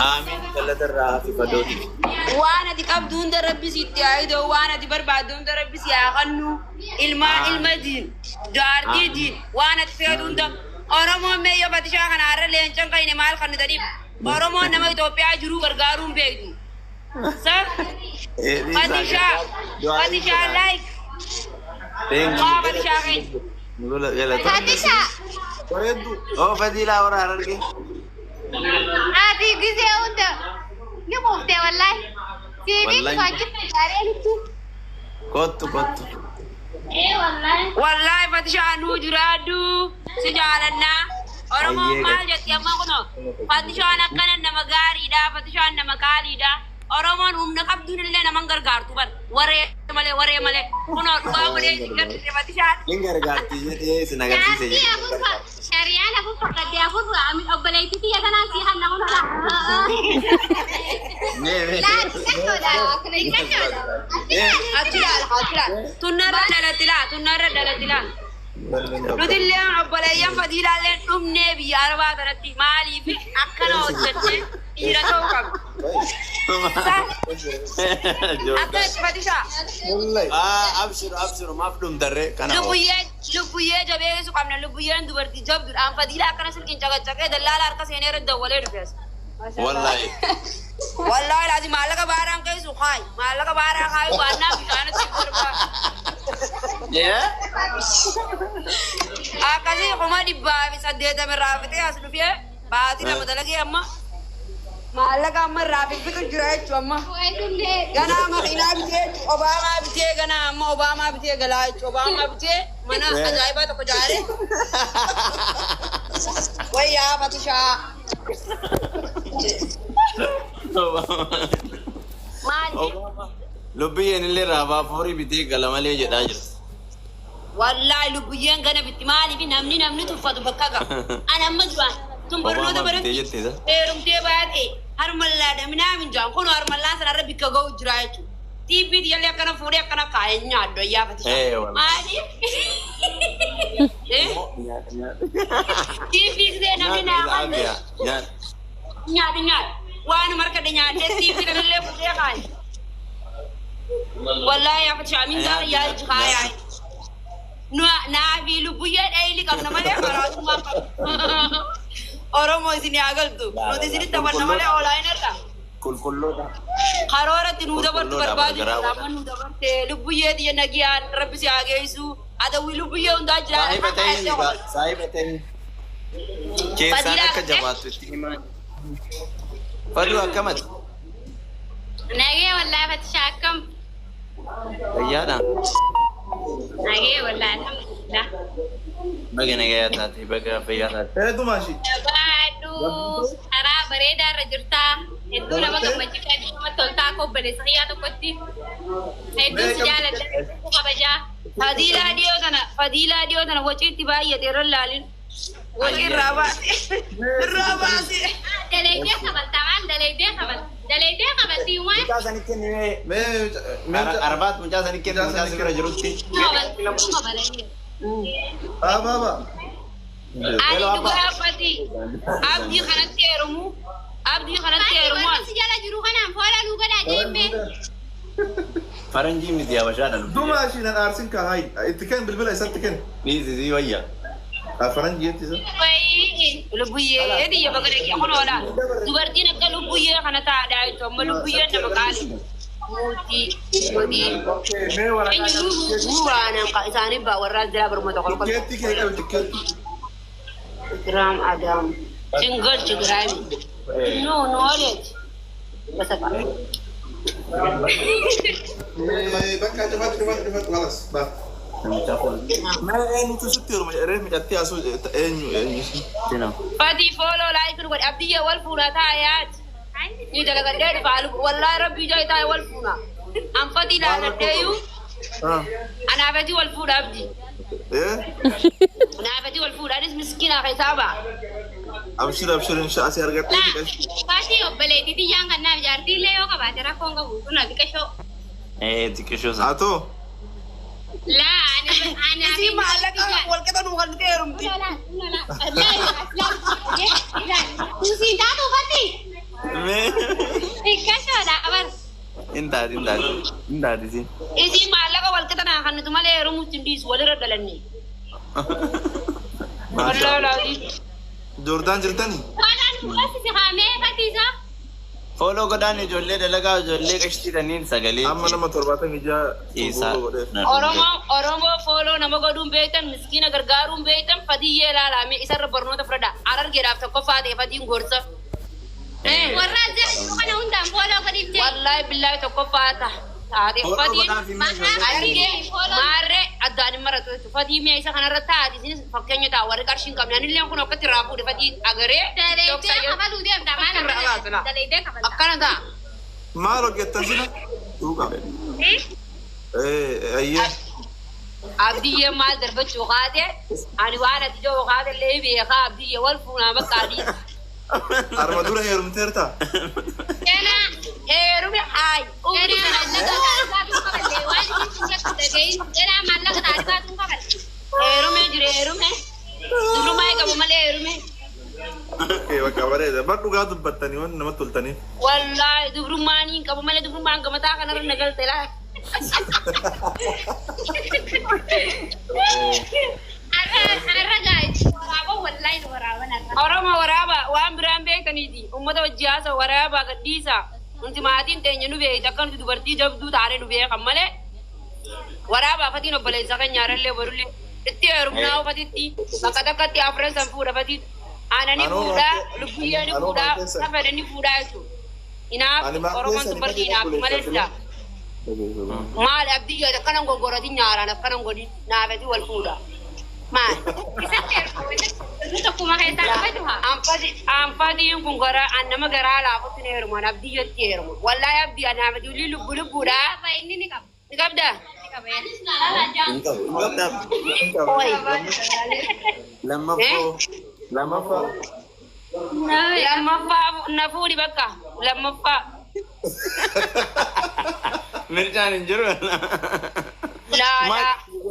Aamin galata irraa hafi fadooti. Waan ati qabdu hunda Rabbi sitti haa ida'u, waan ati barbaaddu hunda Rabbi si haa kennu. Ilmaa ilma diin, jaartii diin, waan ati feetu hunda. Oromoon mee yoo fatishaa kana har'a leencan kayne maal kannitaniif? Oromoon nama Itoophiyaa jiruu gargaaruu hin beektu. Sa fatishaa, fatishaa like. Thank Waa you. fatishaa keenya. Galata. Fatisha, Bareeddu. Oh, Fadilaa warra Harargee. ati gisee hunda ni quuftee wallaahi. Siibiin Wallaahi. waajjirra ijaaree Kottu kottu. Wallaahi fatishaa nuu jiraadhu si jaalannaa. Oromoon Ayyee maal jetti amma kunoo fatishaan akkana nama gaariidha, fatishaan nama qaaliidha. Oromoon humna qabduun illee naman gargaartu bar waree malee, waree malee, kunoo dhugaa godhee isin garsiise fatishaan. Hin gargaarti jedhee isin agarsiise Jaartii jedhee. afur shariyaan afur fakkadde afur obboleettii tiyya tanaan si hanna kun Mee mee. Laa xiqqachoodha. Xiqqachoodha. Achi ilaala, achi ilaala. Tunnarra dhalatti laa, tunnarra dhalatti laa. Nuti illee obboleeyyan fadiilaallee dhumnee biyya arabaa kanatti maaliif akkana hojjennee dhiira ta'uu qabna. Akka itti fatishaa. Ah, abshiru abshiru, maaf dhumtarree kana oo. Lubbuyyee, lubbuyyee jabeessu qabna. Lubbuyyeen dubartii jabduudhaan fadiilaa akkana silkiin caqacaqee dallaala harka seenee irra dawwalee dhufe as. Wallaahi. Wallaahi laati maallaqa baaraan keessu kaayi. Maallaqa baaraa kaayu baannaa bishaanitti darbaa. Akkasii 180,000 irraa fixee as dhufee baatii 2 dalagee amma maallaqa amma irraa fixu jira jechuudha amma. Ganaa makiinaa bitee jechuudha. Obaamaa bitee, ganaa amma Obaamaa bitee galaa jechuudha. Obaamaa bitee mana ajaa'ibaa tokko ijaaree. Wayyaa fatishaa. Maali? Lubbiyyeen illee raabaa foorii bitee gala malee jedhaa jira. Wallaahi lubbiyyeen gana bitti, maaliif namni tuffatu bakka qaba. Ani amma duraan tun barnoota Obaamaa bitee baratti jettee isa. heerumtee baate harmallaadha minaa minjaan kun harmallaan sanarra bikka ga'u jira jechuudha. Tiibbii jallee akkana fuudhee akkana kaa'ee nyaaddu ayyaa fatishaa. Eh, wallaahi. Maaliif? Tiibbii gisee namni naa qallu Nyaata. nyaadhu nyaadhu waan markadhe nyaadhee tiibbii kanallee fuudhee kaa'e. Wallaahi yaa fatishaa min gaara yaa iji kaayaa. Naa fi lubbuyyee dhayili qabna malee maraatummaa qabna. Oromoo isin haa galtu. Nuti isinitti taphanna malee oolaa hin har'a. Qulqulloodha. Karooratti nuu dabartu Qulqulloodha barbaadu garaa jira. Amma nuu dabarte lubbuyyee xiyya nagiyaan rabbi si haa geessu. Adawwi lubbuyyee hundaa jira. Saahiba ta'ii, saahiba ta'ii. Keessaan Fadilaa akka jabaattu itti himaa. Faduu akkamati? Nagee wallaahi fatishaa, akkam? Fayyaadha. Nagee wallaahi, alhamdulillah. Baga nagayaa taate, baga fayyaa taate. Dheetu maashi. Jabaadhu, karaa bareedaa irra jirtaa. Hedduu nama gammachiisaa, hedduu namatti toltaa, akka obboleessa kiyyaa tokkotti. Hedduu si jaaladha, hedduu kabajaa. Fadiilaa dhiyoo tana, fadiilaa dhiyoo tana waciitti baay'ate irra laalin. Wacii irraa baase. Irraa baase. Dalaydee kabaltaa, maal dalaydee kabal? Dalaydee kabaltii waan Mucaa sanitti kennime. Mee mee. Arbaat mucaa sanitti kennu, mucaa si bira jirutti. Kabaltii kabalanii. Haa baaba. Ani dhugaa fati abdii kanatti heerumu. Abdii kanatti Faati heerumu. warri si jala jiru kanaan foola nuu godhaa jeemme. Faranjii miti, habashaadha lubbu. Dumaashi nan aarsin kaa hayi. Itti kenn, bilbila isatti kenn. Dhiisi sii wayya. Faranjii jetti isa. Wayii. Lubbuyyee biyya baga dhaqee kun oola. Dubartiin akka lubbuyyee kana taa'adha jechuudha. Amma lubbuyyeen nama qaali. Mootii godii. Mee waraqaa Eenyu waan isaanii baa warraa jira baruma tokko tokko. Tikkeetti kee qabi, tikkeetti. Gram Adam. Single Tigray. No, no, Alex. Basta pa. Bakka cufatu cufatu cufatu, halas baa. Mee eenyutu sitti hirma jedhee miidhattee asuu eenyu eenyu? Fati follow like nu godhi, abdiyya wal fuuna taayaat. Ni dalagadhee dhufa, wallahi rabbii jaa taa'e wal fuuna. An fati ilaaladheeyu anaafati wal fuudha abdi. Anaafati wal fuudha, anis miskiina keessaa ba'a. Abshir abshir, insha asii argadhee dhiqashi. Faati obboleettii tiyyaan kan naaf jaartii illee yoo qabaate rakkoon qabu kun xiqqashoo. Eh, xiqqishoo sana. Haa ta'u. Laa ani Isii maallaqa wal qixa nuu kan heerumti. Tusiin taatu uffatti. Mee. Xiqqashoodha abar. Intaati intaati. Intaati si. Isii maallaqa wal qixa naa kennitu malee heerumuutti hin dhiisu walirra dhalanne. Wallaahi laazii. Joordaan jirtani? Walaan fuulatti si haamee fatiisa. Follow godhaan ijoollee dalagaa ijoollee qashtiidhaniin sagalee. Amma nama 76 Isaa. godheef. Oromoo follow nama godhuun beektan, miskiina gargaaruun beektan, fatiyyee ilaalame isarra barnoota fudhadha. Arargeedhaaf tokkoffaa ta'e fatiin gorsa. Warra as jala jiru kana hundaan follow godhiif jee. Wallaahi billaahi tokkoffaa taate Follow fatiin godhaan fi ijoollee. argee maarree addaan hin maratu jechuudha. Fatii mi'a isa kanarra taate isinis fakkeenya ta'a warri qarshii hin qabne anillee kun akkatti irraa fuudhe fatii agaree. Daleetee kafaluu deemta maal akka daleetee kafalta. Akkana ta'a. Maal hojjettan sina? Dhuga. Ayyee. Abdiyyee maal darbachuu kaate ani waan ati jiru kaate illee beekaa abdiyyee wal fuunaa bakka adii. Arma dura heerumteerta? Ganaa. Heerume haay. Umri Ganaa maallaqa taarikaatuun kafalle waan isin hin jettu dhagahin. Ganaa maallaqa taarikaatuun kafalle. Heerume jire heerume. Durumaa qabu malee heerume. Okay, bakka bareeda. Bar dhugaa dubbattanii waan namatti toltaniif. Wallaahi dubrummaan hin qabu malee dubrummaan gamataa kanarra na galte laa. Har'a gaa'e waraaba wallaahi waraaban har'a. Oromoo waraaba waan biraan beektaniiti. Uummata wajji haasa waraabaa gadhiisa. Nuti maatiin teenya nu beekti akka nuti dubartii jabduu taane nu beekan malee. Waraabaa fatiin obboleessa keenya haarallee borullee itti heerumnaa ufatitti bakka takkatti afran san fuudha fatiin. Aanani Anoo fuudhaa, maal- lubbiyyee ni anoo fuudhaa, maal keessa- safadha ni fuudhaa jechuudha. Inaaf Ani maal Oromoon keessa ni dubartii inaaf malee obboleessa silaa. Maali abdiyyaa akkanan goggoratin nyaaraan akkanan godhin naafati wal fuudha. Maali? Isatti ergu tokkuma keessaa qabatu haa. Anfatiin kun gara an nama garaa laafutti ni heeruman abdiyyatti heeruma. Wallaahi abdii anaafati ulii lubbu lubbuudha. Qaba inni ni qaba. Ni qabdaa? Ni qaba. Hin qabu. Hin qabu. Oi. Lammaffoo. Lammaffaa. Lammaffaa na fuudhi bakka. Lammaffaa. Mircaan hin jiru. Laala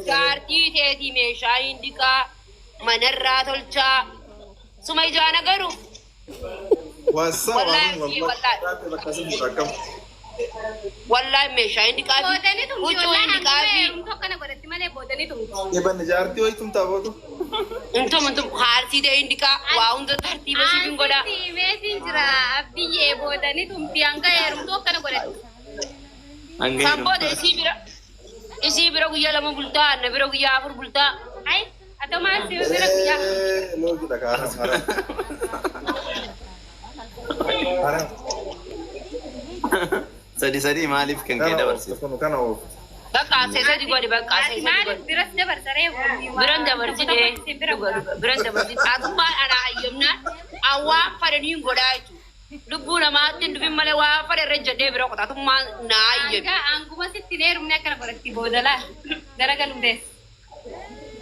jaartii teetii meeshaa hin dhiqaa manarraa tolchaa. Suma ijaan agaru. Waasaa Wallaahi, waan wallaahi. bakka sin fuudha akkam. Wallaahi meeshaa hin dhiqaa fi Boodanii tumti huccuu hin wallaahi dhiqaa hanguma fi heerumtu akkana godhatti malee boodanii tumti. Ebanne jaartii wayitum taabootu. intum intum haarsii ta'e hin dhiqaa waa hunda tartiiba siif hin godhaa. Ansitti meetiin jira abdiyyee boodanii tumti hanga heerumtu akkana godhatti. Hanga Kan booda isii bira guyyaa 2 bultaa na bira guyyaa 4 bultaa. Ay atoo maal si bira guyyaa. Loogidha kaa haram. Haram. Sadi sadi maaliif kan kee Kana dabarsite? ooftu kana ooftu. Bakka asee godhi bakka Ati asee maaliif godhi. biras dabarsaree Biran dabarsite biran dabarsite atummaan ana hayyamnaan awwaan fadhaniin godhaa jechuudha. Lubbuu namaatti hin dhufin malee waa fadhe irra jedhee bira qota atummaan naa hayyame. Hanga hanguma sitti heerumne akkana godhatti booda laa garagaluun deessi.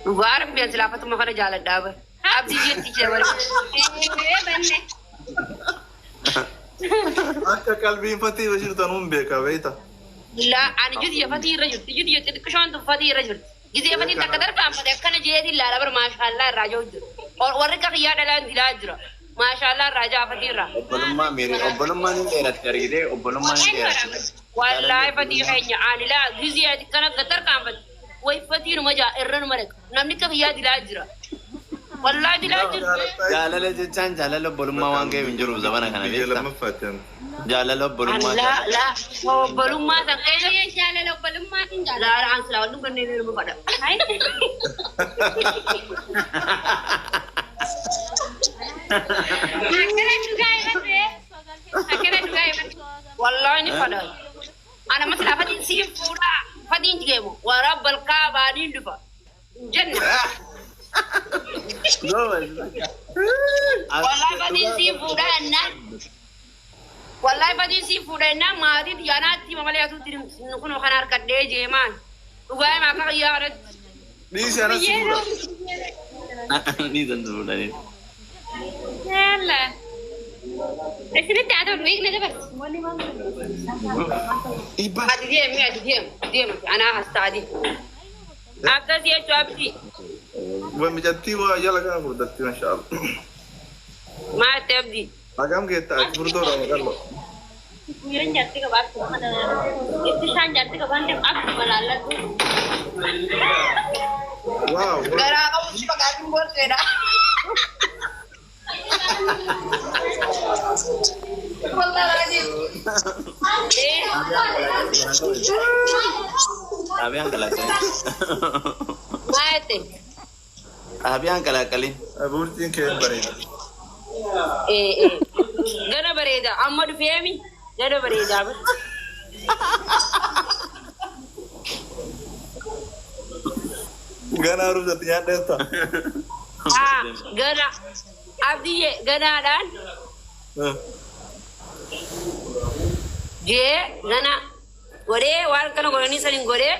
Dhugaa rabbi ani silaafatuma kana jaaladhaa bara. Abdii jetti jira bara. Ee banne. Akka qalbiin fatii irra jirtan hun beeka beeyta. Laa ani jiti fatii irra jirti jiti xixiqqishoon tun fatii irra jirti. Gizee fatiin takka tarkaanfate akkana jeetiin laala bara maashaallaa irraa jiru jira. Warri akka kiyyaa dhalaan dilaa jira. Maashaallaa irraa jaa fatii irraa. Obbolummaa miiri obbolummaan hin dheeratti argitee obbolummaan hin dheeratti. Wallaahi fatii keenya ani laa gizee ati kana tarkaanfate. Way fatii numa jaa irra numa dhaqa. Namni akka kiyyaa dilaa jira. Wallaahi dilaa jira. Jaalala jechaan jaalala obbolummaa waan ga'eef hin jiru zamana kana Biyya beektaa. lammaffaatti. Jaalala obbolummaa. Laa laa obbolummaa san keessa. Ani jaalala obbolummaatiin jaalala. Laa an silaa wallum kanneen heeruma fadha. Ay. Akkana dhugaa irratti. Akkana dhugaa irratti. Wallaahi ni fadha. Ana masala fatiin siin fuudhaa fatiin jeemu waraabba balkaa baaniin dhufa. Jenna. Wallaahi fatiin siin fuudhaa jennaan. Wallaahi fatiin siin fuudha jennaan maatiin xiyyaanaatti hima malee atuutti kun kan harkadhee jeemaan. Dhugaa himaa akka qiyyaa kanatti. Dhiisi anas si fuudha. Ni zanzu fuudhanii. Yalla. Isinitti haa tolu hiikna dabarsi. Dhibba. Ati deemi ati deemi deemi anaa hastaadii. Akkas jechuu abdii. Mijattii waa jala kana furdatti maashaallah. Maatti abdii. Hagam geetta ati furdoodha maqallo. Guyyaan jaartii qabaatu kana itti isaan jaartii qabaan deemu akkuma laalladhu. Waaw. Garaa qabu si fakkaatuun boorteedha. Xaabiyaan qalaqqalin. Maal jette? Xaabiyaan qalaqqalin. Bultiin kee bareeda. Gana bareeda. Amma dhufeemi. Gana bareedaa. Ganaa haruusatti nyaadheetta. Gana. Abdiyye ganaadhaan jee gana godhee waan kana godhanii saniin godhee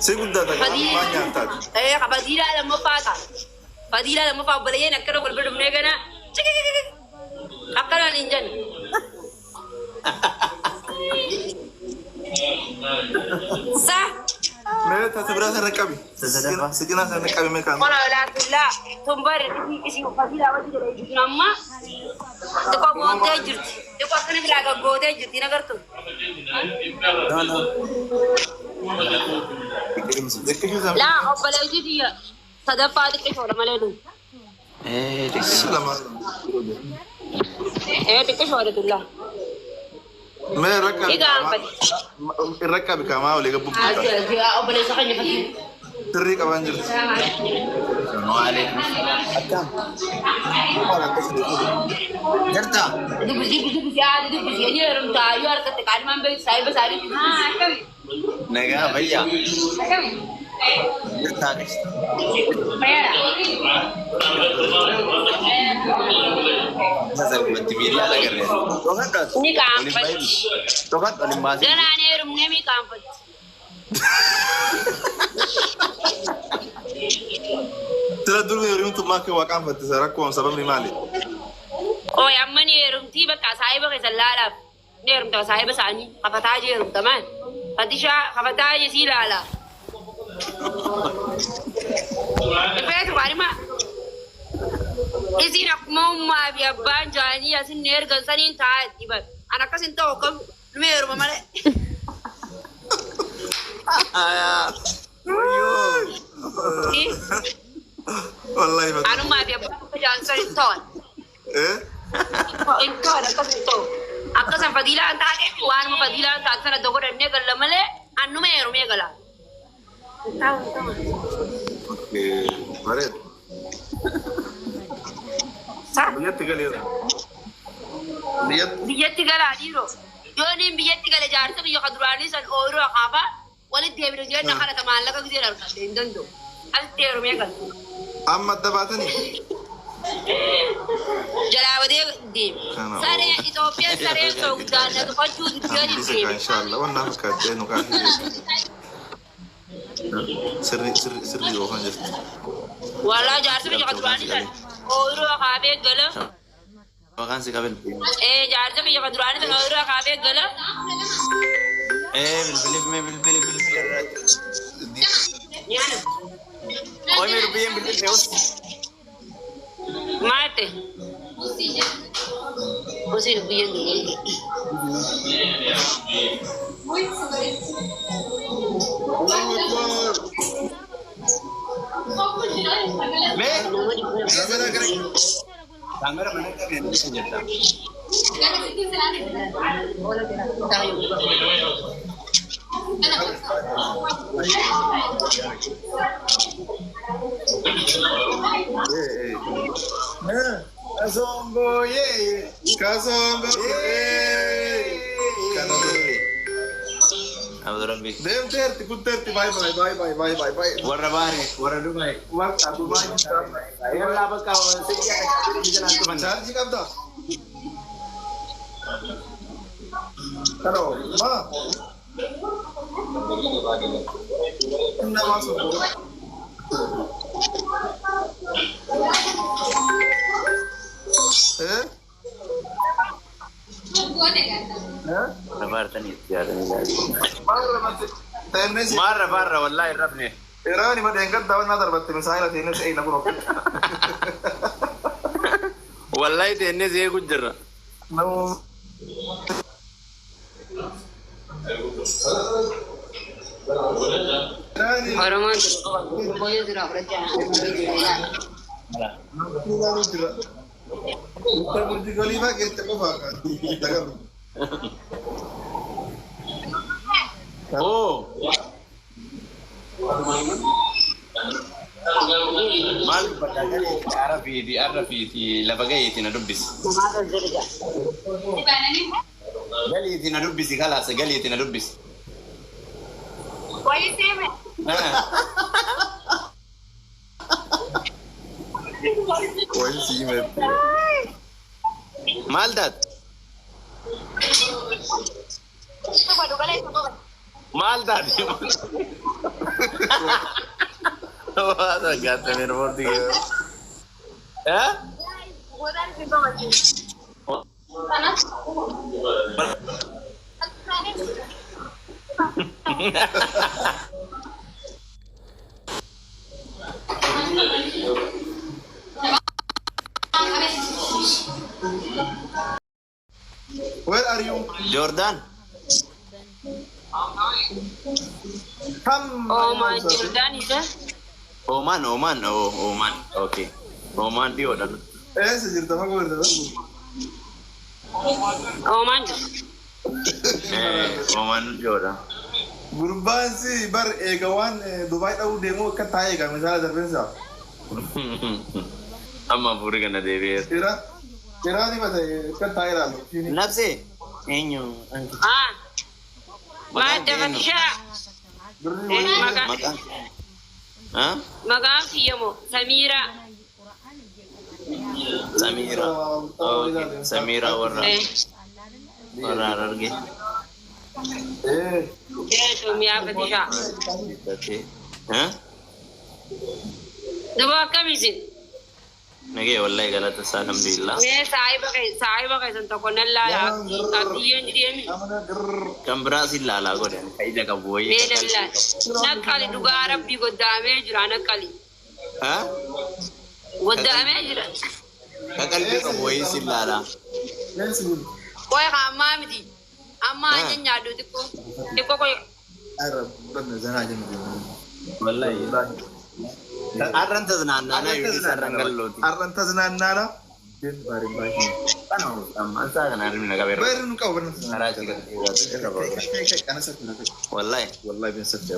Si guddata maal nyaataati? Fadiilaa lammaffaa ta'a. Fadiilaa lammaffaa obboleeyyan akkana wal bira dhufnee gana akkanaan hin jenne. Sa Mee tasa biraa sana qabi. Siqinaa sana qabi mee kaan. Qola laatullaa tumbar isin fadiilaa wajji jedhee jirtu amma xiqqoo gootee jirti. Xiqqoo akkana biraa gaggootee jirti nagartu. Xiqqishuu sana. Laa obboleettii tiyya sadaffaa xiqqishoodha malee nu. Xiqqishuu lama. Ee xiqqishoodha tullaa. Mee rakka. Ni gaanfate. Irra qabi kaamaa olii gabbu. Obboleessa keenya fakkii. Sirrii qabaan jirti. Jirta. Dubbisi dubbisi haati dubbisi inni heerumtaa yoo argatte qaadimaan beektu saayiba isaanii dubbisi. Nagaa fayyaa. Jirtaa qishta. Sasarbatti miidiyaa agarree. Dhokadhu. Ni qaanfatti. Dhokadhu olin baasee. Ganaan heerumnee mi qaanfatti. Sira durbi heerumtummaa kee waa qaanfatte rakkoon sababni maali? Ooy amma ni heerumtii bakka saayiba keessan laalaaf. Ni heerumta saayiba isaanii kafataa jee heerumta maal? Fatishaa kafataa jee sii laala. Ifeetu qaadhima. Isiin akkuma ummaa fi abbaan jaanii asin ni ergan saniin taa'aa itti bar. An akkas hin ta'u akkam dhuma heeruma malee. Wallahi fatu. Anummaa fi abbaan akka jaan san hin ta'an. Eh? Hin ta'an akkas hin ta'u. Akkasan fadiilaan taate waanuma fadiilaan taate sana dogodhannee galla malee annuma heerumee gala. Bareeda. Biyyatti galeera. Biyyatti. Biyyatti galaa dhiiroo. Yoo niin biyyatti gale jaarsa biyya ka duraanii san ooyiruu akaafaa walitti deebine jenna kadhata maallaqa gisee argadhe hin danda'u. Asitti heerumee gala. Amma adda baatanii? Jalaa badee deeme. Saree Itoophiyaan sareen soogdaan na tufachuu diddee Isa deeme. kaa inshallah wannan fakkaatee nu kaafii. Sirri sirri sirri yookaan jirti. Walaa jaarsa biyya ka duraanii san ooyiruu akaafee gala. Maqaan si qabel. Ee jaarsa biyya ka duraanii san ooyiruu akaafee gala. Ee bilbilif mee bilbili bilbili irratti. Nyaana. Qoy mee dubbiyyeen bilbil ta'us. Maate. Usii dubbiyyeen dubbiyyeen. Mee. Kaamera gara Kaamera mana qabee jirta. Eh eh. Kasongo yee. Kasongo. Eh. Kana Abdurrabbi. Deemteerti kutteerti bye bye bye bye bye bye bye. Warra baare warra Dubaay. Bakka Dubaay jirta. Yallaa bakka siyya jalaan tufan. Chaarjii qabdaa? Hello, ma. Nama sun. Eh? Eh? Warra baartanii itti yaadanii Maarra mate. Teennes. Maarra baarra wallaahi hin rafne. Iraani ma deengadda wannaa darbatte misaayila teennes eeyna kun. Wallahi teennee si eegu jirra. Oromoon booyyee jira fudhachaa Jira. Burj Khalifa keessa qofa dagalu. Oo. Maal dubbadhaa galee ara fiiti arra fiiti lafa gaheeti na dubbisi. Galiiti na dubbisi kalaasa galiiti na dubbisi. Wayii seeme. Wayii siime. Maal taate? Maal taate? Waan argatte eerpoortii keessa. Eh? Where are you? Jordan. Come. Oomaan Jordaan isa. Oman, Oman, oh, Oman. Okay. Oman dhiyoodha. Eessa jirta fagoo jirta? Oomaan jira. Eh, Oman dhiyoodha. Gurbaan si bar eega waan Dubaay dha'uu deemu akka taa'ee eega misaala darbeensa. Amma afurii kana deebi'eera. Ira Iraan himata akka taa'ee ilaalu. Nabsee. Eenyu? Ah. Maadda Fatishaa. Maqaan Maqaan. Ah? maqaan kiyyamoo Samiiraa. Samiira. Okay. Samiira warra warra Harargee. Jechuun Fatishaa. Eh? Duba akkamiisin? Nagee wallahi galata isaa alhamdulillah. Mee saahiba keessan tokko nan laala abdiyyeen deemi. Kan biraa si laalaa godhe ka ija qabu wayii. Mee nan laala. Naqqali dhugaa rabbii goddaamee jira naqqali. Ah? Goddaamee jira. Ka qalbii qabu wayii si laalaa. Qoy ka ammaa miti. Ammaa ajan nyaadhu xiqqoo. Xiqqoo qoy. Wallahi. Arran taznaannaana yookiis arran gallooti. Arran taznaannaana. Ammaan isaa kana armi na qabeera. Bayri nu qabu Karaa ci Wallahi. Wallahi bin sabta.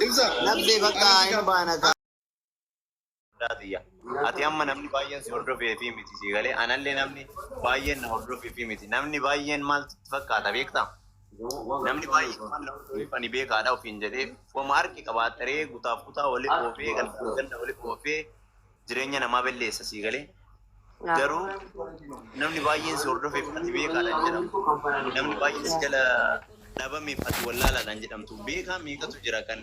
Ibsa. Nabsee bakka hin baana ka. Ati amma namni baay'een si hordofee fi miti si galee anallee namni baay'een na hordofee fi miti namni baay'een maal sitti fakkaata beektaa? Namni baay'een maal na hordofeef ani beekaadha ofiin jedhee wama harki qabaataree kutaaf kutaa walitti oofee ganda ganda walitti oofee jireenya namaa balleessa si galee. Garuu namni baay'een si hordofeef ati beekaadha hin jedhamu. Namni baay'een si jala dhabameef ati wallaalaadha hin jedhamtu. Beekaa meeqatu jira kan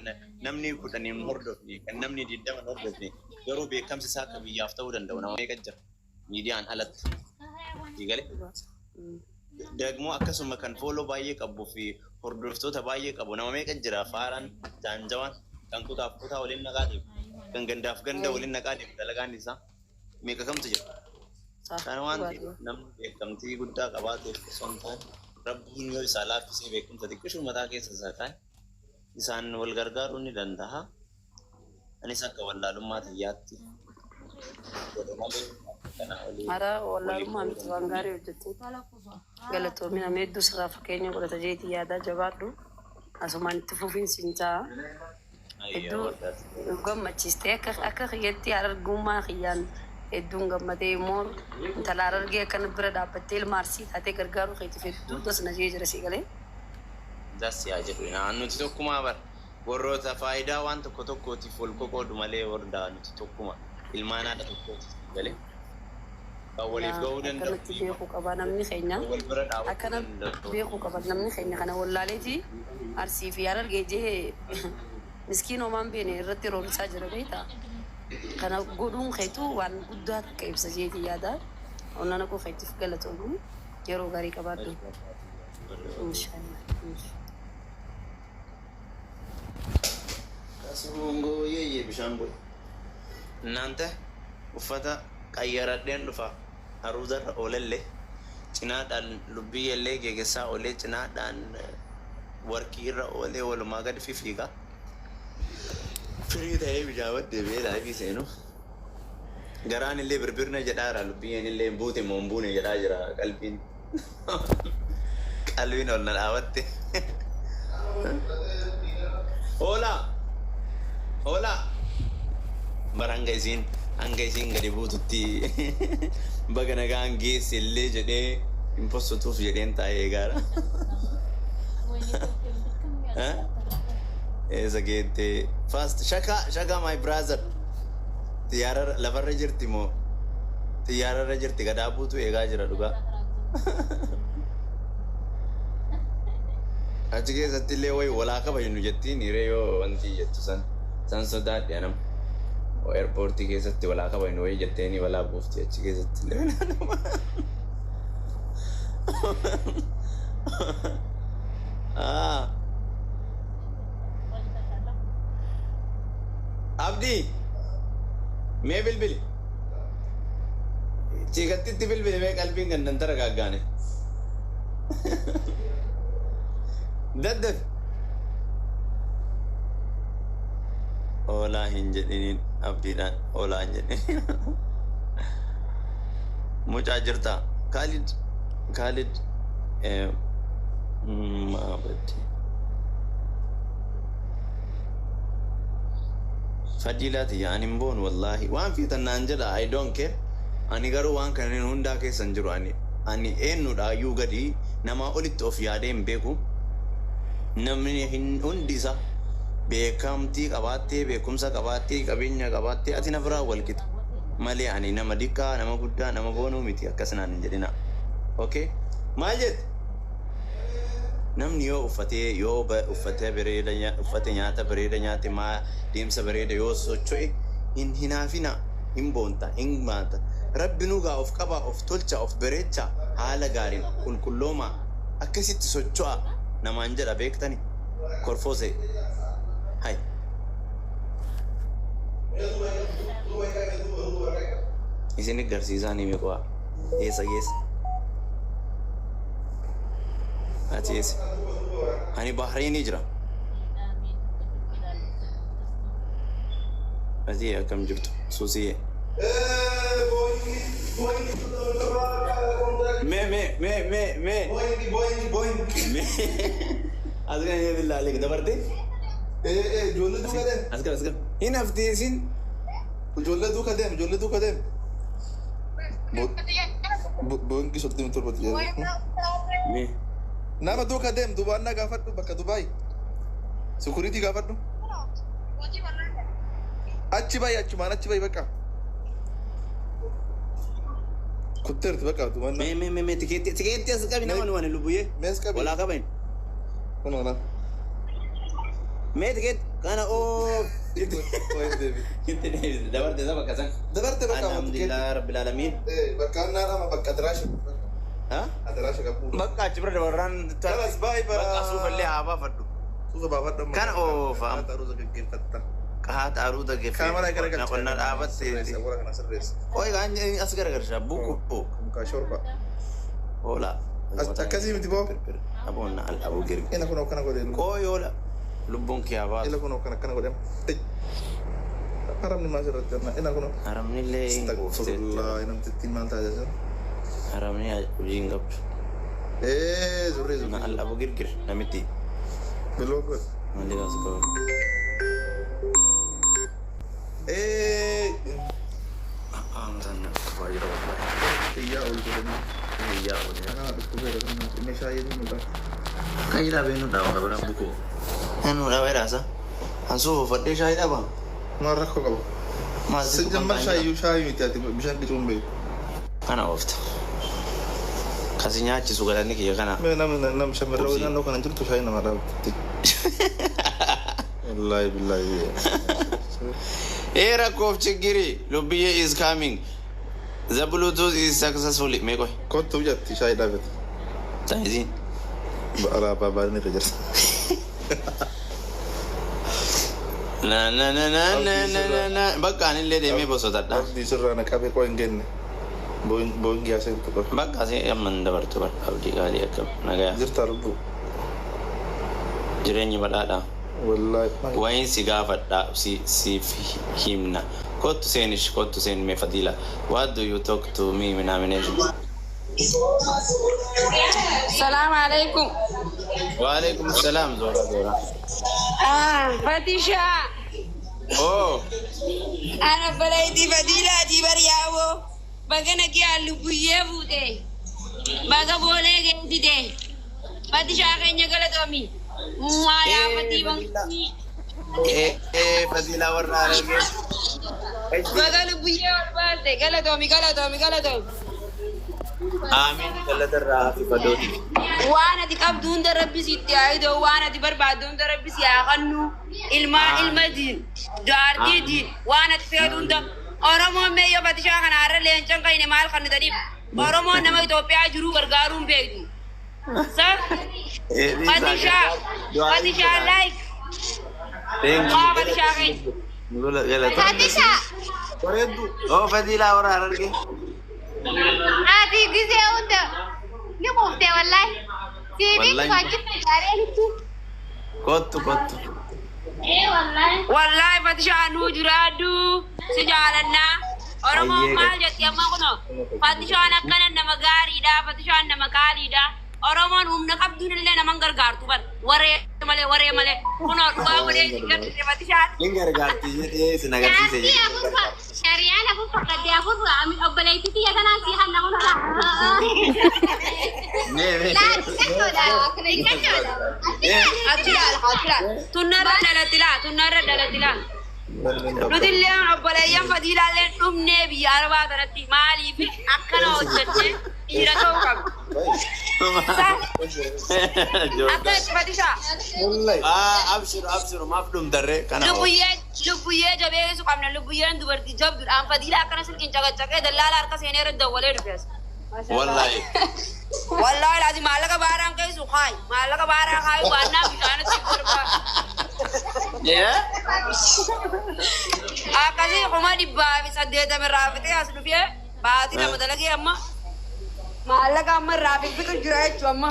namni 10 hin hordofne, kan namni 20 hin hordofne garuu beekamsi isaa akka biyyaaf ta'uu danda'u nama meeqa jira miidiyaan alatti. Si galee? Dagmoo akkasuma kan follow baay'ee qabuu fi hordoftoota baay'ee qabu nama meeqa jira faaraan jaanjawaan kan kutaaf kutaa waliin naqaa deemu kan gandaaf ganda waliin naqaa deemu dalagaan isaa meeqa kamtu jira. Kana waan ta'eef namni beekamtii guddaa qabaateef osoo hin taane rabbiin yoo isaa laaffisee beekumsa xiqqishuu mataa keessa isaa kaa'e isaan wal gargaaruu ni danda'a. Anis akka wallaalummaa tiyyaatti godhe malee kana olii Hara wallaalummaa miti waan gaarii hojjette. Galatoomi nama hedduu sirraa fakkeenya godhata jeetii yaadaa jabaadhu. Asumaan itti fufiinsi hin ta'a. Hedduu gammachiistee akka akka kiyyatti harargummaa kiyyaan hedduun gammadee immoo intala harargee akkana bira dhaabbattee ilma arsii taatee gargaaruu keetiif hedduu das na jee jira si galee. Das yaa jedhu nuti tokkumaa bar warroota faayidaa waan tokko tokkootiif wal qoqoodu malee warra nuti tokkuma ilmaan haadha tokkooti galee. Kan waliif ga'uu danda'u. Akkanatti beekuu qaba namni keenya. Wal bira dhaabachuu Akkana danda'u. beekuu qaba namni keenya kana wallaaleeti arsii fi harargee jee miskiin homaan beene irratti roorrisaa jira beektaa. Kana godhuun keetu waan guddaa takka ibsa jeetii yaada. Onnana koo keetiif galatoomu yeroo gaarii qabaadhu. Inshaallah. Asuungoo yeeyyee bishaan bu'e. Naanta uffata qayyaradheen dhufa aruuzarra oolellee cinaadhaan lubbiyyellee geegessaa oolee cinaadhaan warqii irra oolee walumaa gadi fifiiga. Firii ta'ee bishaan deebi'ee live seenu. Garaan illee birbirna jedhaara, lubbiyyeen illee buute moo hin buune jedhaa jira qalbiin. Qalbiin ol na dhaabatte. Hoolaa! Hoolaa! Bara hanga isiin gadi buututti baga nagaan geesse illee jedhee hin postutuuf jedheen taa'ee eegaara. Eessa geette? Fast shaka shaka, my brother. Xiyyaara lafarra jirti moo xiyyaararra jirti? Gadaa buutu eegaa jira dhugaa. Achi keessatti illee wayi walaa kabajnu jettiin hiree yoo wanti jettu san san sodaadhe anam. Airportii keessatti walaa kabajnu wayi jetteeni walaa buufti achi keessatti illee. Ah. Abdii, mee bilbili. Ciigattitti bilbili, mee qalbiin gandan taragaaggaane. Daddaf. Oolaa hin jedhiniin, abdiidhaan oolaa hin jedhiniin. Mucaa jirtaa? Khalid, Khalid, maabaddi. Fadiilaati ani hin boonu wallaahi. Waan fiitan naan jedha, I don't care. Ani garuu waan kanneen hundaa keessa hin jiru ani. Ani eenyudha iyyuu gadi namaa olitti of yaadee hin beeku. Namni hundi isaa beekamtii qabaattee, beekumsa qabaattee, qabeenya qabaattee, ati na biraa wal qixa. Malee ani nama diqqaa, nama guddaa, nama boonuu miti, akkas naan hin jedhina. Okay? Maal jette? Namni yoo uffatee, yoo uffatee bareeda, uffate, nyaata bareeda nyaate, maa deemsa bareeda yoo socho'e, hin hinaafina, hin boonta, hin maata. Rabbi nugaa of qabaa, of tolcha, of bareecha, haala gaariin qulqulloomaa, akkasitti socho'a namaan jedha beektani. Korfoose. Hai. Isin garsiisaa ni meeqaa? Eessa geessa? Ati eessa? Ani Bahreenii jira. Ati akkam jirtu? Suusiyee. Mee mee mee mee mee. Boeing, Boeing, Boeing. Mee. As kana billaalee dabarte? Ijoollee duuka deem. As kana, as kana. Hin hafti isin. Ijoollee duuka deem, ijoollee duuka deem. Boeing 37 jedhu. Mee. Nama duuka deem, Dubaannaa gaafadhu, bakka Dubaay. Security gaafadhu. Achi bayi, achumaan achi bayi bakka. Kutteerti bakka Dubaannaa. Mee mee mee mee, tikeetti tikeetti as qabi, nama nu wani lubbuyyee. Mees qabi. Walaa qaban. Kun oolaa. Mee tikeetti kana oo. Wayi deebi. Itti deebise dabarte isa bakka san. Dabarte bakka. Alhamdulillah rabbil alamin. Bakka annaa dhama bakka adiraasha. Ha? Adiraasha qabu. Bakka achi bira dabarraan. Kalas baay'ee bara. Bakka suufallee haa baafadhu. Suufa baafadhu. Kana oofa. Haata gaggeeffatta. Haata aruuta geeffee. Kaameraa garagalcha. Qonna dhaabatte. Sirreessa, kana sirreessa. Qoy kaan as garagalcha buku. Mukaa shorba. Hoola. Akkasii miti boo. Aboonna al abuu girgi. Ina kun akkana godhe. Qoy hoola. Lubbuun kee haa baatu. Ila kun akkana akkana godhe. Haramni maal irratti jirna? Ina kun. Haramni illee hin quufteetti. Astagfirullah, namtittiin maal taasisaa jira? Haramni hojii hin qabdu. Ee, zurrii Na zurrii. al abuu girgir namitti. Biloo godhe. Maali as qabu? Ee. Aamtaan na dhukubaa jira wallahi. Xiyyaa ol godhanii. Iyyaa ol. Kana dhukkubeera kan meeshaa yeeduu nu dha. Kan jira beenu dhaaba kabira bukoo. Anu dhaaba jedhaasa. An suufa uffadhee shaayii dhaba. Maal rakkoo qaba? Maal sitti Sijjammar shaayyuu shaayii miti, ati bishaan dhiquun beeku. Kana oofta. Kasi nyaachisu galanni kiyya kana. Mee namni nam shamarra Kursi. naannoo kana jirtu shaayii nama dhaabatti. Wallaahi billaahi. Ee, rakkoof chiggiri lubbiyyee is coming. The Bluetooth is successfully. Mee qoy. Kottu jetti shaayii dhaabate. Taayiziin. Alaabaa baadanii irra jirti. Na na na na na na na na bakka anillee deemee bosotadha. Abdii sirraa na qabe qoo hin kenne. Booyingi haasa'intu qabe. Bakka asii amma hin dabartu bara abdii gaarii akka nagaya. Jirta lubbuu. Jireenyi badhaadha. Wallaahi. Wayin si gaafadha si siif himna. Kottu seenish kottu seen mee Fadila. What do you talk to me minaamination? Salaam alaikum. Waalaikum salaam zoora zoora. Ah, Fatisha. Oh. Ana balayti Fadilaatii baryaawoo. Baga nagiyaa lubbuyyee fuute. Baga boolee geessite. Fatishaa keenya galatoomi. Mwaayaa fatii bankii. Eh Fadila warra Harargee. Baga lubbuyyee ol baaste galatoomi galatoomi galatoomi. Amiin galatarraa hafi fadooti. Waan ati qabdu hunda rabbi sitti haa ida'u waan ati barbaaddu hunda rabbi si haa kennu ilmaa ilma diin jaartii diin waan ati feetu hunda Oromoon mee yoo Fatishaa kana har'a leencan kayne maal kan nutaniif Oromoon nama Itoophiyaa jiru gargaaruu hin beektu. Sa Fatishaa Fatishaa like waa Fatishaa keenya. Fatisha, Bareedduu. Oh Fadila warra Harargee. ati gisee hunda ni quuftee wallaahi. Siibiin Wallaahi. waajjirra ijaaree Kottu kottu. Ee wallaahi. Wallaahi Fatishaa nuu jiraadhu si jaalannaa. Oromoon Ayyee maal jetti amma kunoo Fatishaan akkana nama gaariidha Fatishaan nama qaaliidha. Oromoon humna qabduun illee naman gargaartu bar waree malee waree malee kunoo dhugaa godhee isin garsiise Fatishaan. Hin gargaarti jedhee sin agarsiise Jaartii jedhee. afur shariyaan afur fakkadde afur obboleettii tiyya tanaan si hanna hunda. Mee mee. Laa xiqqachoodha. Xiqqachoodha. Achi ilaala achi ilaala tunnarra dhalatti laa tunnarra dhalatti laa. Nuti illee obboleeyyan Fadiilaallee dhumnee biyya arabaa kanatti maaliif akkana hojjechee dhiira ta'uu qabdi. Akka itti Fatishaa. Wallaahi. Ah abshiru abshiru maaf dhumtarree kana. Lubbuyyee lubbuyyee jabeessu qabna lubbuyyeen dubartii jabduudhaan Fadiilaa akkana silkiin caqacaqee dallaala harka seenee irra dawwalee dhufes. Wallaahi. Wallaahi laati maallaqa baaraan keessu kaayi maallaqa baaraa kaayi waannaa bishaanitti barbaada. Akkasii 880 irraa fixee as dhufee baatii lama dalagee amma maallaqa amma irraa fixu jira jechuun amma.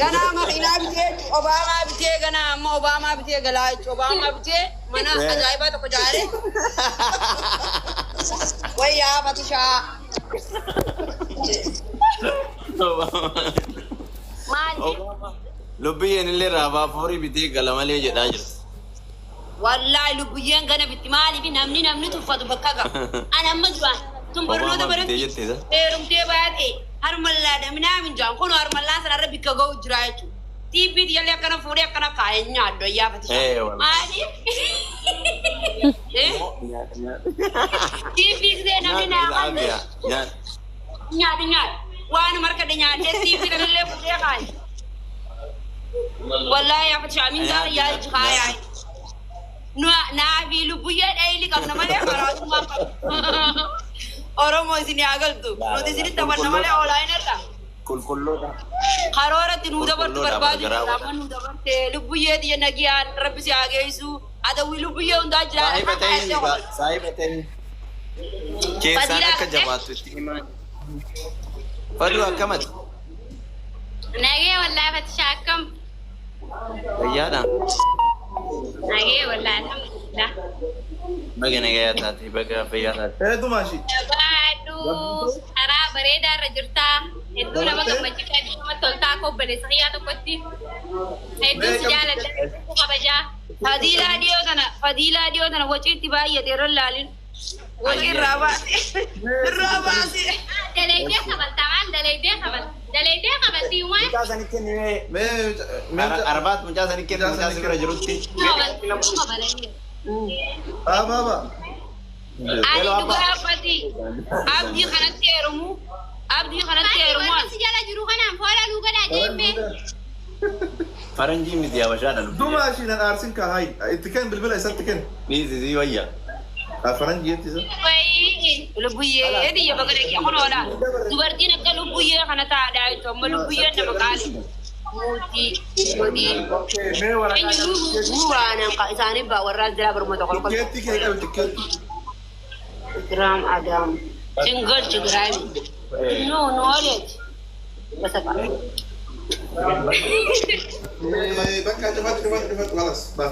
Ganaa makiinaa bitee Obaamaa bitee ganaa amma Obaamaa bitee galaa jechuun Obaamaa bitee mana ajaa'ibaa tokko ijaaree. Wayyaa Fatishaa. Maali? Lubbiyyeen illee raafaa foorii bitee gala malee jedhaa jirti. Wallaahi lubbiyyeen gana bitti maaliif namni namni tuffatu bakka qaba. Ani amma duraan tun barnoota Obaamaa bitee baratti jette isa. heerumtee baate harmallaadha minaa minjaan kun harmallaan sanarra bikka ga'u jira jechuudha. Tiibbii jallee akkana fuudhee akkana kaa'ee nyaaddu ayyaa Fatishaa. Eh wallaahi. Maaliif? Tiibbii gisee namni naa qallu nyaadhu nyaadhu waan markadhe nyaadhee tiibbii kanallee fuudhee kaa'e. Wallaahi yaa Fatishaa min gaara yaa kaayaa. Naa fi lubbuyyee dheeyli qabna malee karaatummaa qabna. Oromoo isin haa galtu. Nuti isinitti taphanna malee oolaa hin irra. Qulqulloodha. Karooratti nuu dabartu Qulqulloodha barbaadu gargaraa jira. Amma nuu dabarte lubbuyyee xiyya nagiyaan rabbi si haa geessu. Adawwi lubbuyyee hundaa jira. Saahiba ta'in saahiba ta'in. Keessaan akka jabaattu itti himaa. Faduu akkamati? Nagee wallaahi Fatishaa akkam. Fayyaadha. Nagee wallaahi alhamdulillah. Baga nagayaa taate baga fayyaa taate. Bareedduu maashii. Jabaadhu karaa bareedaa irra jirtaa. Hedduu nama gammachiisaa hedduu namatti toltaa akka obboleessa kiyyaa tokkotti. Hedduu si jaaladha hedduu kabajaa. Fadiilaa dhiyoo tana fadiilaa dhiyoo tana waciitti baay'ate irra laalin. Wacii irraa baase. Irraa baase. Dalaydee kabalta maal dalaydee kabalta dalaydee kabalti waan Mucaa sanitti kennee Mee mee arbaat mucaa sanitti kennu mucaa si bira jirutti. kabalanii. Haa baaba. Ani dhugaa Fati abdii kanatti heerumu abdii kanatti heerumu. Warri si jala jiru kanaan foola nuu godhaa jeemme. Faranjii miti habashaadha lubbu. Dumaashii nan aarsin kaa hayi. Itti kenn bilbila isatti kenn. Dhiisi si wayya. Faranjii jetti isa. Wayii. Lubbuyyee biyya baga dhaqee kunoodha. Dubartiin akka lubbuyyee kana taa'adha jechuudha. Amma lubbuyyeen nama qaali. Muutii godii. Okay, mee waraqaa Eenyu nuuraanaan isaanii baa warraa jira barmoota kolkolta. Tikkeetti kee qabi tikkeetti. Ikiraam Adam. Single Chigraami. No, knowledge. Basaka. Bakka cufatu cufatu cufatu halas ba.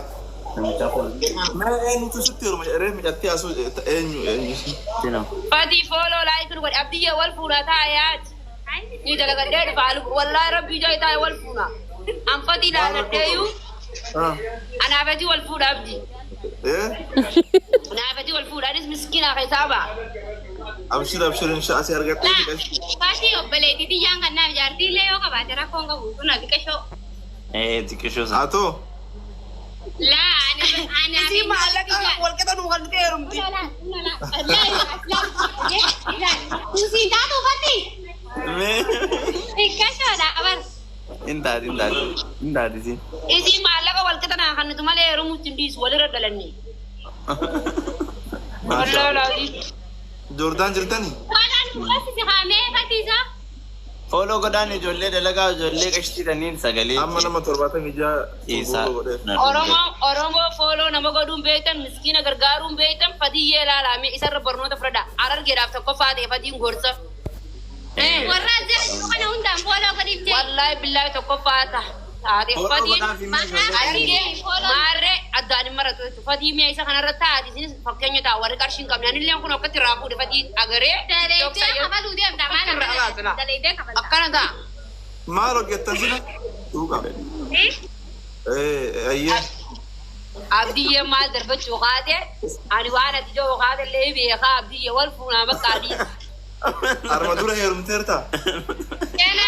Mee eenyutu sitti heeruma jedhee mucattii asuu eenyu eenyu. Fati follow like nu godhi abdiyya wal fuuna taayaat. Ni dalagadhee dhufa wallahi rabbi ijaa taa'e wal fuuna. An fati laaladheeyu anaafati wal fuudha abdi. Eh? Anaafati wal fuudha anis miskiina keessaa ba'a. Abshir abshir insha asii argadhee dhiqashi. Faatii obboleettii tiyyaan kan naaf jaartii illee yoo qabaate rakkoon qabu kun xiqqashoo. Xiqqishoo sana. Haa ta'u. Laa ani ani Isii maallaqa wal qixa nuu kan heerumti. Tusiin taatu uffatti. Mee Xiqqashoodha abar. hin taati hin taati hin taati siin. Isii maallaqa wal qixa naa kan nuti malee heerumuutti hin dhiisu walirra dhalanne. Wallahi laazim. Joordaan jirtanii? Walaan dubbatti haamee fatiisa. Follow godhaan ijoollee dalagaa ijoollee qashtiidhaniin sagalee. Amma nama 76 Isaa. godheef. Oromoo Oromoo follow nama godhuun beektan miskiina gargaaruun beektan fatiyyee ilaalame isarra barnoota fudhadha. Arargeedhaaf tokkoffaa ta'e fatiin gorsa. Warra jiru kana hundaan follow godhiif jee. Wallaahi billaahi tokkoffaa ta'a. Taate Follow fatiin godhaa fi mee ijoollee. argee maarree addaan hin maratu jechuudha. Fatii mi'a isa kanarra taate isinis fakkeenya ta'a warri qarshii hin qabne anillee kun akkatti irraa fuudhe fatii agaree. Daleetee kafaluu deemta maal akkana daleetee kafalta. Akkana ta'a. Maal hojjettan sina? Duuqa. Eh, ayyee. Abdiyyee maal darbachuu kaate ani waan ati jiru kaate illee beekaa abdiyyee wal fuunaa bakka adii. Arma dura heerumteerta? Kena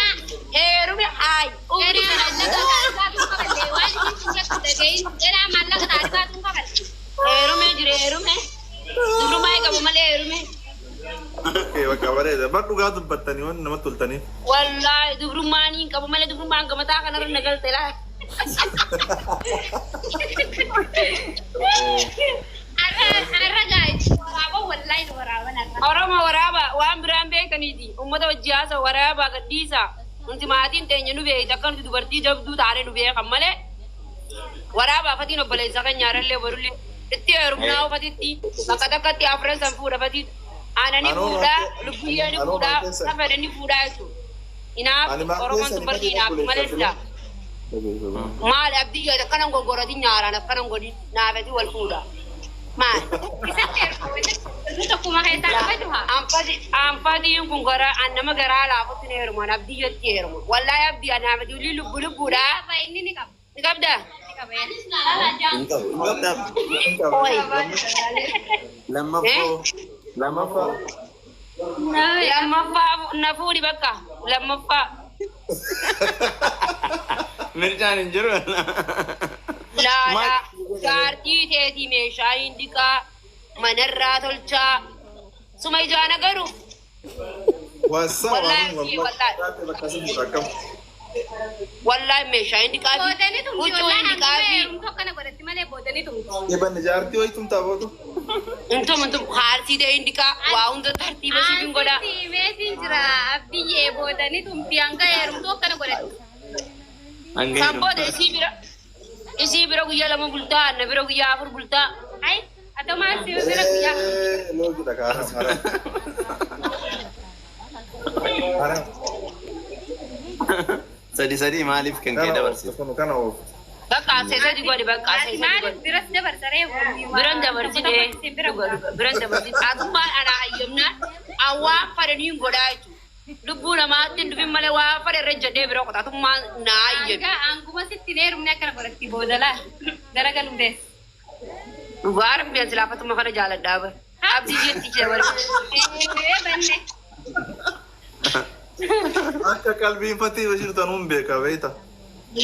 Heerume haay. Kena maallaqa taarikaatu kafalle waan isin jettu dhagahin kena maallaqa taarikaatu kafalle. Heerume jire heerume. Durumaa qabu malee heerume. Okay, bakka bareeda. Bar dhugaa dubbattanii waan namatti toltaniif. Wallaahi dubrummaan hin qabu malee dubrummaan gamataa kanarra na galte laa. Arra gaa'e waraaba wallaahi waraaban arra. Oromoo waraaba waan biraan beekaniiti. Uummata wajji haasa waraabaa gadhiisa. Nuti maatiin teenya nu beekti akka nuti dubartii jabduu taane nu beekan malee. Waraabaa fatiin obboleessa kan nyaarallee borullee itti heerumnaa ufatitti bakka takkatti afran san fuudha fatiin. Aanani Anoo fuudhaa, maal- lubbiyyee ni anoo fuudhaa, maal keessa- safadha ni fuudhaa jechuudha. Inaaf Ani maal Oromoon keessa ni dubartii fatiin inaaf malee obboleessa dida. Maali abdii akkanan goggoratin nyaaraan akkanan godhin naafati wal fuudha. Maali? Isatti ergu tokkuma keessaa qabatu haa. Anfatiin kun garaa an nama garaa laafutti ni heeruman abdiyyatti heeruma. Wallaahi abdii anaafati ulii lubbu lubbuudha. Qaba inni ni qaba. Ni qabdaa? Ni qaba. Hin qabu. Hin qabu. Oi. Lammaffoo. Lammaffaa. Lammaffaa na fuudhi bakka. Lammaffaa. Mircaan hin jiru. Laalaa jaartii teetii meeshaa hin dhiqaa manarraa tolchaa. Suma ijaan agaru. Waasa Wallaahi, waan wallaahi. bakka isin fuudha akkam. Wallaahi meeshaa hin dhiqaa fi Boodanii tumti huccuu hin wallaahi dhiqaa hanguma fi. heerumtu akkana godhatti malee boodanii tumti. Ebanne jaartii wayitum taabootu. Intum intum haarsii ta'e hin dhiqaa waa hunda tartiiba siif hin godhaa. Ansitti meetiin jira abdiyyee boodanii tumti hanga heerumtu akkana godhatti. Hanga San booda isii bira guyyaa 2 bultaa na bira guyyaa 4 bultaa. Ay atomaan si bira guyyaa. Loogidha kaa haram. Haram. Sadi sadi maaliif kan kee Kana dabarsite? ooftu kun kana ooftu. Bakka asee godhi bakka asee Ati godhi. maaliif biras dabarsaree Biran dabarsite biran dabarsite atummaan ana hayyamnaan awwaa fadhaniin godhaa jechuudha. Lubbuu namaatti hin dhufin malee waa fadhe irra jedhee bira qota atummaan naa hayyame. Hanga hanguma sitti heerumne akkana godhatti booda laa garagaluu deessi. Dhugaa rabbi ani silaafatuma kana jaaladhaa bara. Abdii jetti jira bara. Ee banne. Akka qalbiin fatii irra jirtan hun beeka beeyta.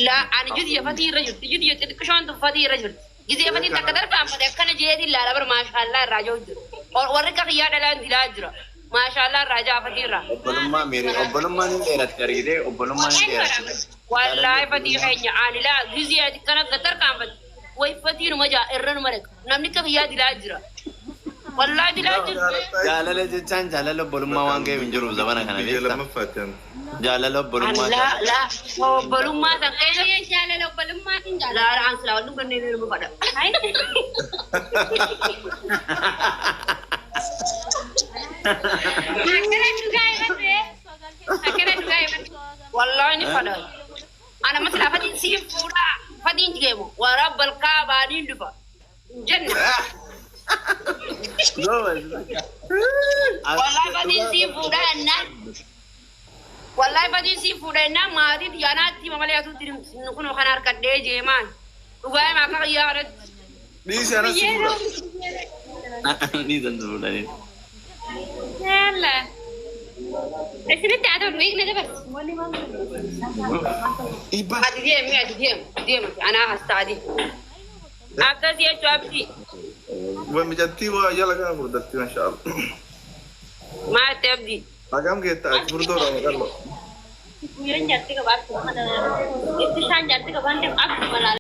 Laa ani jiti fatii irra jirti jiti xixiqqishoon tun fatii irra jirti. Gizee fatiin takka tarkaanfate akkana jeetiin laala bara maashaallaa irraa jiru jira. Warri akka kiyyaa dhalaan dilaa jira. Maashaallaa irraa jaa fatii irraa. Obbolummaa miiri obbolummaan hin dheeratti argitee obbolummaan hin dheeratti. Wallaahi fatii keenya ani laa gizee ati kana tarkaanfate. Way fatii numa jaa irra numa dhaqa. Namni akka kiyyaa dilaa jira. Wallaahi dilaa jiru. Jaalala jechaan jaalala obbolummaa waan ga'eef hin jiru zamana kana Biyya beektaa. lammaffaatti an. Jaalala obbolummaa. Laa laa obbolummaa san keessa. Jaalala obbolummaatiin jaalala. Laa an silaa wallum kanneen heeruma fadha. Akkana dhugaa irratti. Akkana dhugaa irratti. Wallaahi ni fadha. Ana masila fadhiin siin fuudhaa fadhiin deemu waraabba alkaabaa niin dhufa. Jenna. Wallaahi fadhiin siin fuudhaa jennaan. Wallaahi fadhiin siin fuudha jennaan maatiin xiyyaanaatti hima malee atuutti kun kan harkadhee jeemaan. Dhugaa himaa akka qiyyaa kanatti. Dhiisi anas si fuudha. Ni danda'u. Yalla. Isinitti haa ta'u hiikna dabarsi. Ati deemi, ati deemi, deemi, anaa as taati. Akkas jechuu abdii. Waa mijattii waa jala kana furdatti masha Allah. Maal abdii? Hagam geetta ati furdoodha maqallo. Guyyaan jaartii qabaatu. Itti isaan jaartii qabaan deemu akkuma laala.